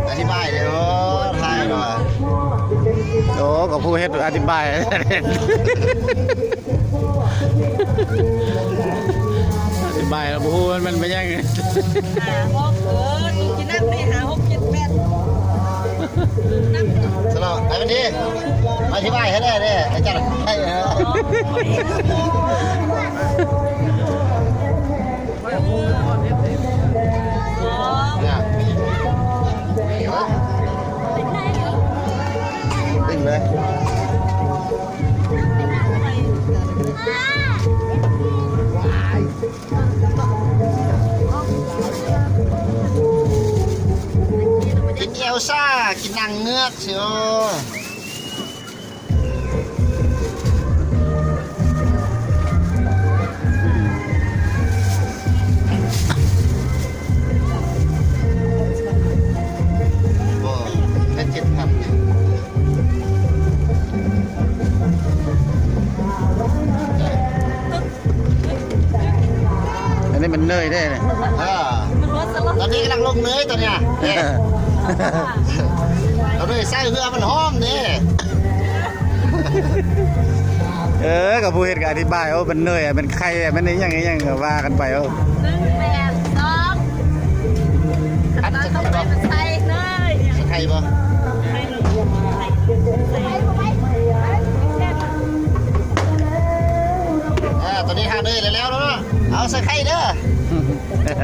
ອະທິບາຍເດ້ອ ໂອ້ ຖ່າຍວ່າ ໂອ້ ກໍຜູ້ເຮັດອະທິບາຍ ອະທິບາຍແລ້ວບໍ່ຮູ້ມັນ ມັນເປັນຫຍັງ ຫ້າ ຫົກ ເອີ ນີ້ຊິນັບໄດ້ ຫ້າ ຫົກ ເຈັດ ແປດ ນັບ ສະເນາະ ໄປມັນດີ ອະທິບາຍໃຫ້ແດ່ເດ້ ອາຈານ ໃຫ້ ເອີ. ກິນເອວຊາ ກິນໜັງເງືອກຊິໂອ. ອັນນີ້ມັນເນີຍເດ້ນີ້ ເອີ ຕອນນີ້ກຳລັງລົງເນີຍຕອນເນີ້ຍ ເອີ ເອົາເນີຍໃສ່ເພື່ອມັນຫອມເດ້ ເອີ ກໍຜູ້ເຮັດກໍອະທິບາຍ ໂອ້ ມັນເນີຍ ມັນໄຂ່ ມັນອີ່ຫຍັງອີ່ຫຍັງ ກໍວ່າກັນໄປ ໂອ້ ໜຶ່ງ ແປດ ສອງ ອັດ ອັດ ໃສ່ເນີຍ ໃສ່ໄຂ່ບໍ່? ອ່າ ຕອນນີ້ຫາເນີຍແລ້ວໆ ເນາະ ເອົາໃສ່ໄຂ່ເດີ ເອີ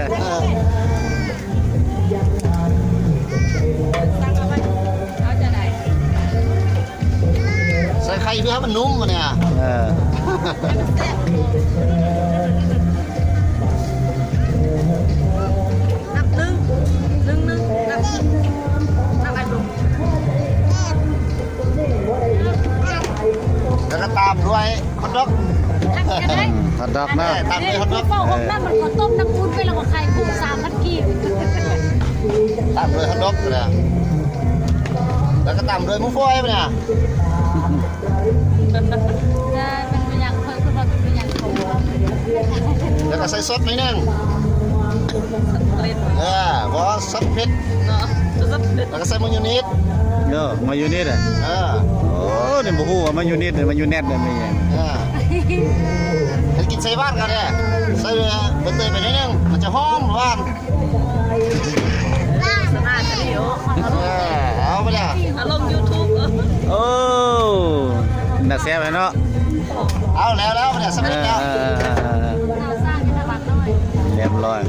ໃສ່ໄຂ່ເພື່ອໃຫ້ມັນນຸ້ມ ອັນນີ້ ເອີ ນັບ ໜຶ່ງ ໜຶ່ງ ໜຶ່ງ ນັບ ນັບ ອັນ ແລ້ວກໍຕາມດ້ວຍ ຮອດດັອກ ຮອດດັອກເນາະ ເອີ ຕາມດ້ວຍຮອດດັອກ ເອີ ນັ້ນມັນກໍຕົ້ມນ້ຳອຸ່ນໄປ ແລ້ວກໍໄຂ່ກຸ້ງ ສາມພັນ ກີບ ຕາມດ້ວຍຮອດດັອກ ແລ້ວກໍຕາມດ້ວຍໝູຝອຍ ບັດນີ້ ເອີ ມັນເປັນຫຍັງ ຂ້ອຍຄິດວ່າເປັນຫຍັງ ແລ້ວກໍໃສ່ຊອດໜ້ອຍໜຶ່ງ ເອີ ບໍ່ ຊອດເຜັດ ເນາະ ຊອດເຜັດ ແລ້ວກໍໃສ່ມາຍອງເນສ ເອີ ມາຍອງເນສ ອ່ະ ເອີ ໂອ້ ນີ້ບໍ່ຮູ້ວ່າມາຍອງເນສ ມາຍອງແນດ ແມ່ນຫຍັງ ເອີ ເຮັດກິນໃສ່ຫວານກໍໄດ້ ໃສ່ໃບເຕີຍໄປໜ້ອຍໜຶ່ງ ມັນຈະຫອມຫວານ ສະໜາດສະໜີໂອ ເອີ ເອົາໄປແລ້ວ ເອົາລົງຢູທູບ ໂອ້ ໜ້າແຊບເນາະ ເອົາແລ້ວ ແລ້ວ ສຳເລັດແລ້ວ ເອີ ເອີ ເອີ ເອີ ຮຽບຮ້ອຍ.